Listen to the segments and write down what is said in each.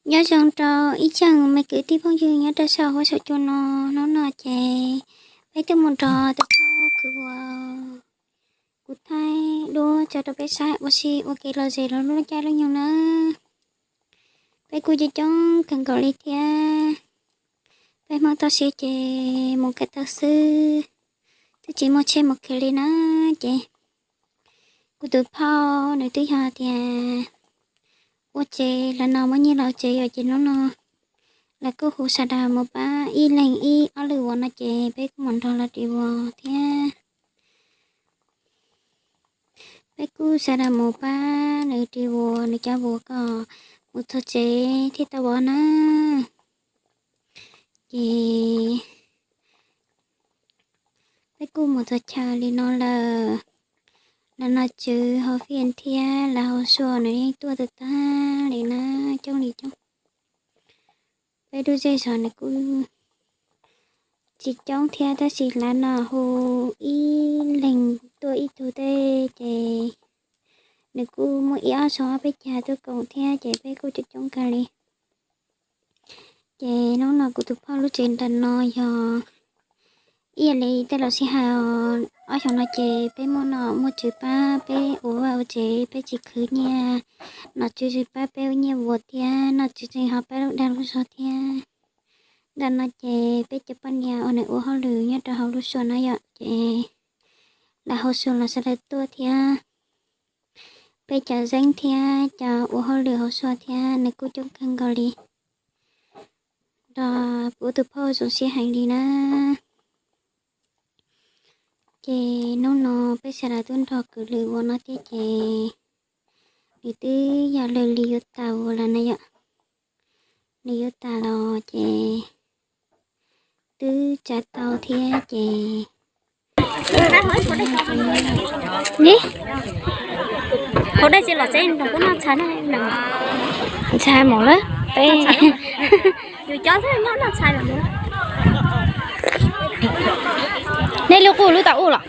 Nyob zoo rau ib tsoom me kwv tij phooj ywg nyob rau saum huab saum cua no. Hnub no ces peb tuaj mus nrog tus phauj khwv uas kuv thaij duab tso rau peb saib ua si ua kev lom zem rau lub caij lub nyoog na. Peb kuj coob coob kawg nkaus li thiab. Peb Hmoob toj siab ces mus kev tau xwb, twb tsis muaj tsheb mus kev li na. Ces kuv tus phauj nws twb yog tias ua tsev lawm no muab nyiaj los tsev yom, ces hnub no lawv kuj hu sawv daws mus pab ib leeg ib ob lwm vuas no ces peb kuj mus nrog lawv ris vuas thiab. Peb kuj sawv daws mus pab nws ris vuas, nws cov vuas kom mus txog tsev thiaj tau vov na. Ces peb kuj mus txog chaw li no lawm. Lawv nom tswv hauv Fij thiab lawv hauv Suav nws yeej tuaj tag tag li na, coob li coob. Peb lub zej zog nws kuj tsis coob thiab tab sis lawv no hu ib leeg tuaj ib tug tej ces nws kuj muaj ib ob xyoo ob peb caug tuaj koom thiab ces peb kuj coob coob kawg li. Ces hnub no kuv tus phauj lub tsev nram no yog ib yam li tej laus sib hais, ob xyoo no ces peb muaj nom muaj tswv pab peb ua vaj ua tsev, peb tsis khwv nyiaj, nom tswv tsis pab peb ua nyiaj vuas thiab nom tswv tseem ho pab lub dag lub zog thiab. Ntawm no ces peb cov poj niam uas nws ua hauj lwm nyob rau hauv lub Suav no yom, ces lawv hauv Suav los sawv daws tuaj thiab. Peb cov zeeb thiab cov ua hauj lwm hauv Suav thiab nws kuj coob kawg nkaus li. Nrog kuv tus phauj zoo siab heev li na. Ces hnub no peb sawv daws twb nrog kwv lwm ua no thiab ces nws twb yog lwm li yuav tas ua lawm na yom. Nws yuav tas los ces twb tsav tau thiab ces, ni, hauv dej tsis los tsev nrog kuv noj tshais na. Ntshai mus lawm peb. Nej lub qub lub tau ub los?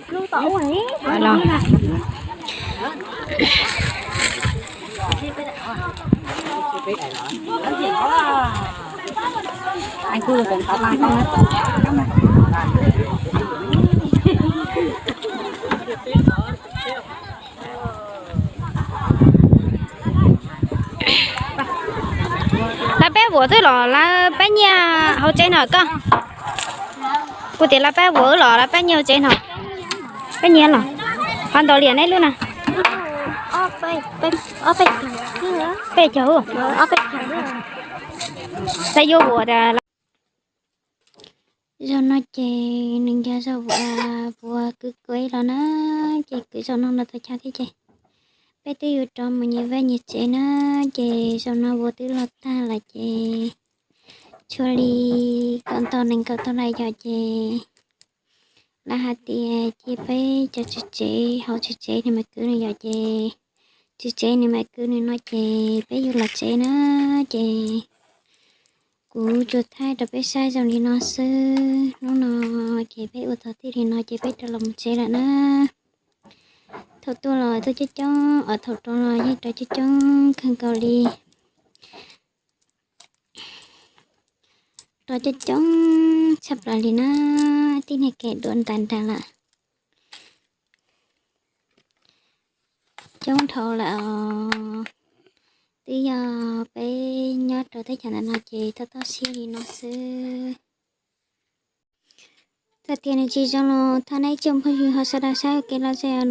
Lawv pab vuas twb los lawv pab nyiaj hauv tsev no koj. Kuv tias lawv pab vuas wb los lawv pab nyiaj hauv tsev no. Pab nyiaj los? Qhov ntau liam neb lub na? Peb caug. Lawv yuav vuas tias. Zaum no ces nws nco zaum vuas kwv kuv los na, ces kwv zaum no los tau chaw thiab ces peb twb yuav rov mus nyias vaj nyias tsev na, ces zaum no vuas twb los tag lawm ces tshuav li kaum ntau nees nkaum tau lawm yom, ces lawv hais tias cia peb cov tswv tsev hauv tswv tsev nws mam kwv nws yom, ces tswv tsev nws mam kwv nws no ces peb yuav los tsev na, ces kuv tsuas thaij rau peb saib zoo li no xwb. Hnub no ces peb ua tau tij li no ces peb rov los mus tsev lawm na. Thaum tuaj los tuaj coob coob, os thaum rov los yeej rov coob coob kawg nkaus li. Rov coob coob tshaj plaws li na, tib niag kev dua ntas nrad lawm. Coob dhau lawm os. Twb yog peb nyob rau teb chaws ntawm no ces toj toj siab li no xwb. Txawm tias nws tsis zoo los thov nej ib tsoom phooj ywg ho sawv daws saib ua kev lom zem os.